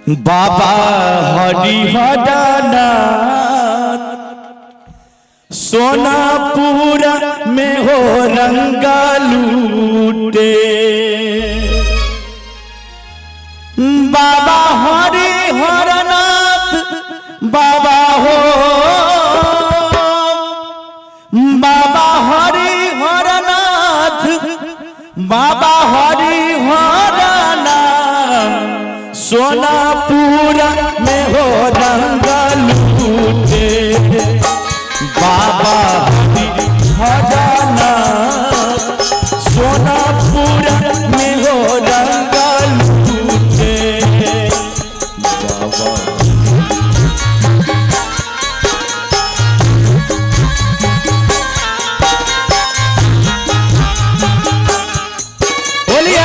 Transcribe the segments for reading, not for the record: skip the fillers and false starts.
बाबा हरिहरनाथ सोनापुरा में हो रंगा लूटे। बाबा हरिहरनाथ बाबा हो, बाबा हरिहरनाथ बाबा हरिहरनाथ सोनापुरा में हो रंगा लूटे। बाबा हरिहरनाथ सोनापुरा में हो रंगा लूटे। बाबा बोलिए।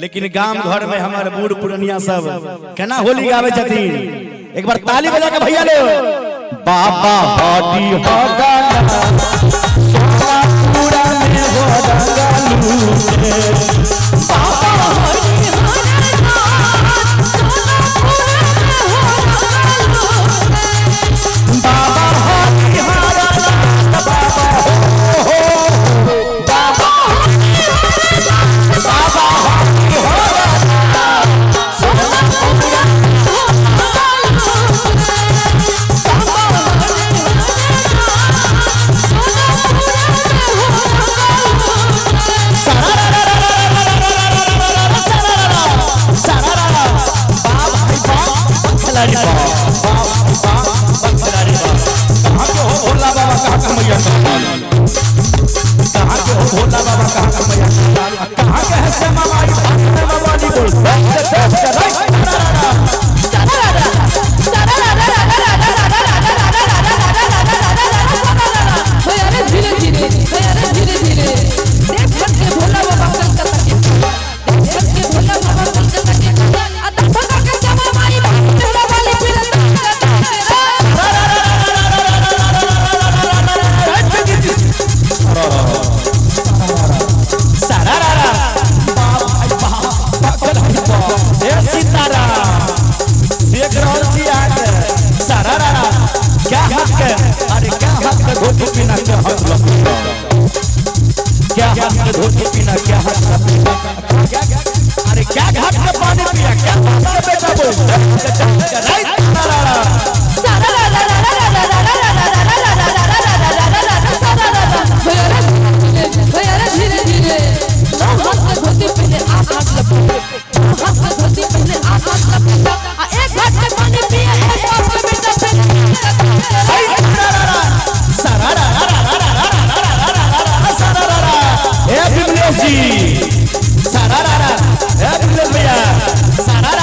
लेकिन गाम घर में हमारे बूढ़ पुरनिया सब केना होली गावे छथिन। एक बार ताली बजा के भैया लो। बाबा हरी हरनाथ सोनापुरा में हो रंगा लूटे। बाबा हरि हरनाथ सोनापुरा में हो रंगा लूटे। बाबा हरी हरनाथ बाबा हो हो बाबा बाबा हरी हरनाथ सोनापुरा में हो रंगा लूटे। बाबा हरि हरनाथ सोनापुरा में हो रंगा लूटे। भैया धीरे धीरे, भैया धीरे धीरे, देख के भोला बाबा कलकत्ता के, देख के भोला बाबा कलकत्ता के, आ दरभंगा के श्यामा माई भोला वाली फिर। देख रहल छी अहाँके सारा क्या हाथ के, अरे क्या हाथ के धोती पीना, क्या हाथ लपेटा, क्या हाथ के धोती पीना, क्या हाथ लपेटा, अरे क्या घाट के पानी पिया, क्या हाथ के बेटा बोल राइट। भैया धीरे धीरे, नौ हाथ के धोती पहने आठ हाथ लपेटे, नौ हाथ के धोती पहने आठ हाथ लपेटा, आ एक हाथ के पानी पिए एक बाप के बेटा पे। ए विमलेश जी सारा ए विमलेश भैया सारा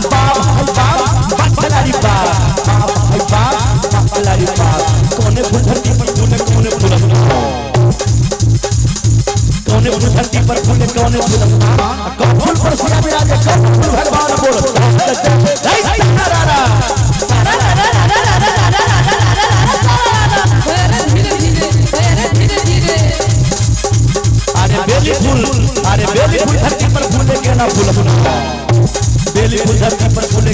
बाप बाप बखलारी बाप बाप बाप बखलारी बाप। कोने फूल धरती पर फूले, कोने फूल, कोने फूल धरती पर फूले, कोने फूल, कौन फूल पर सिया विराजे, कौन फूल भगवान बोल भैया धीरे धीरे, भैया धीरे धीरे, अरे बेली फूल, अरे बेली फूल धरती पर फूले के ना फूल, बेली फूल धरती पर फूले